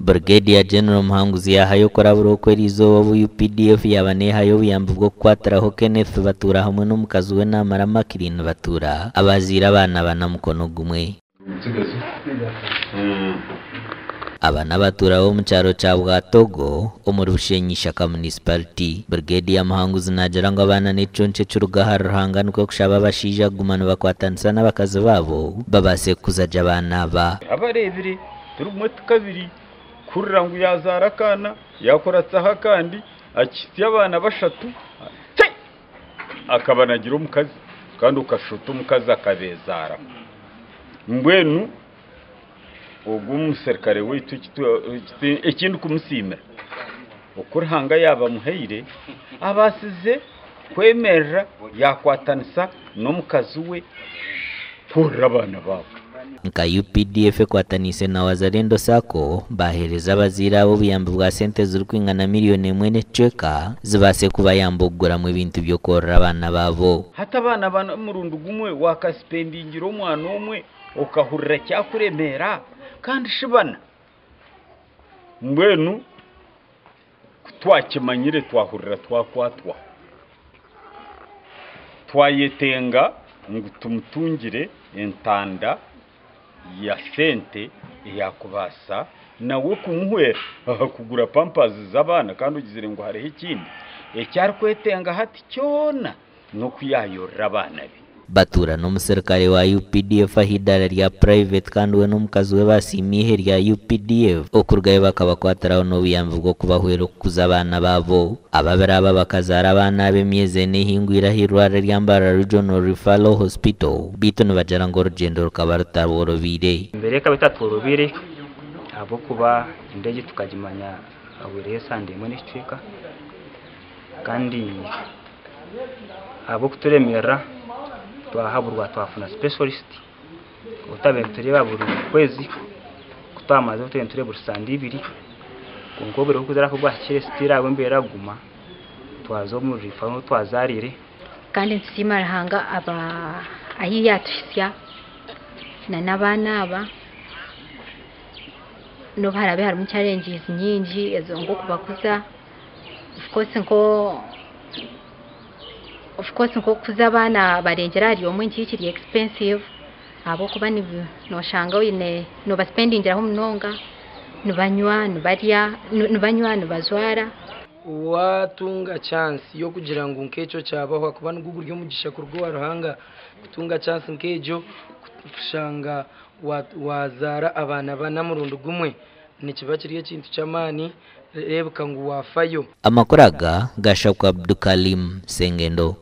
Brigadier General Muhanguzi yahayo okurabura oku eriizooba obu UPDF yaaba nehayo obuyambi bw'okukwatiraho Kenneth Batuura hamwe n'omukazi we Namara Mackline Batuura abazaire abaana bana mukono gumwe. Aba n'abatuura b'omu kyaro kya Bwatogo omuri Bushenyi Ishaka Municipality. Brigadier Muhanguzi naagira ngu abaana n'ekiconco ekiruga ahari Ruhanga nikwo kushaba abashaija kuguma nibakwatanisa n'abakazi baabo babaase kukuza gye abaana aba. Abareebire ti rumwe ti kabiri kuhurira ngu yaazaara akaana yaakuratsaho akandi akihitsya abaana bashatu akaba naagira omukazi kandi okashusha oti omukazi akabeezaaraho. Mbwenu ogu omuserukare waitu eki ndikumusiimira oku Ruhanga yaabamuhaire abaasize kwemerera yaakwatanisa n'omukazi we kworora abaana baabo. Nka UPDF ekwataniise na Wazalendo Sacco baheereza abazaire aba obuyambi bwa sente zirikwingana miriyoni emwe n'ekicweka zibaase kubayamba okuguramu ebintu by'okworora abaana baabo. Hati abaana bana omurundi gumwe waakasipendingira omwana omwe okahurira kyakuremeera kandi shi bana? Mbwenu ku twakimanyire twahurira twakwatwa. Twayetenga ngu tumutungire entanda ya sente eyakubaasa nawe kumuhwera aha kugura pampazi z'abaana kandi ogizire ngu hariho ekindi eki arikwetenga hati kyona n'oku yaayorora abaana be. Batuura n'omuserukare wa UPDF aha idaara rya Private kandi we n'omukazi we basiima eihe rya UPDF okurugayo bakabakwatiraho n'obuyambi bw'okubahwera okukuza abaana baabo. Ababiri aba bakazaara abaana aba emyezi ena ehingwire aha irwariro erya Mbarara Regional Referral Hospital beitu nibagira ngu orugyendo rukaba rutaboorobeire. Embeera ekaba etatworobeire ahabw'okuba endeegye tukagimanya hahweireho esande emwe n'ekicweka kandi ahabw'okuturemerera twahaburwa twafuna specialist ou twabaire nitureeba buri kwezi, ku twamazire twabaire nitureeba buri sande ibiri kwonka obwire bw'okuzaara ku bwahikire still ahabw'embeera kuguma twaza omu referral ahu twazaariire. Kandi nitusiima Ruhanga ahu yaatuhitsya n'abaana aba n'obu haraabe harimu challenges nyingi ezo nk'okubakuza of course nko of course nk'okukuza abaana barengire ahari omwe nikyo kiri expensive ahabw'okuba noshanga oine noobasipendingiraho munonga nibanywa nibarya nibanywa nibajwara. Waatunga chance y'okugira ngu nk'ekyo kyabaho ahakuba nigwo guri omugisha kuruga owa Ruhanga kutunga chance nk'egyo kushanga waazaara abaana bana murundi gumwe nikiba kiri ekintu ky'amaani reebeka ngu waafayo. Amakuru aga gashabwa Abdukalim Sengendo.